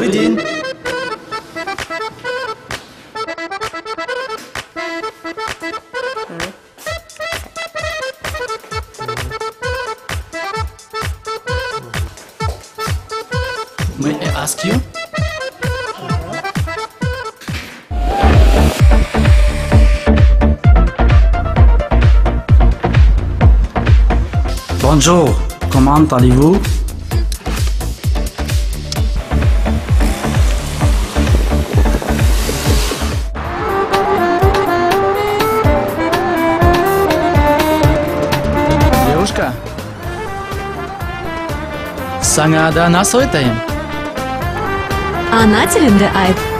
Добрый день. May I ask you? Bonjour, comment allez-vous? Devuşka, saña daa nasıl aytayım? Ana tilinde ayt!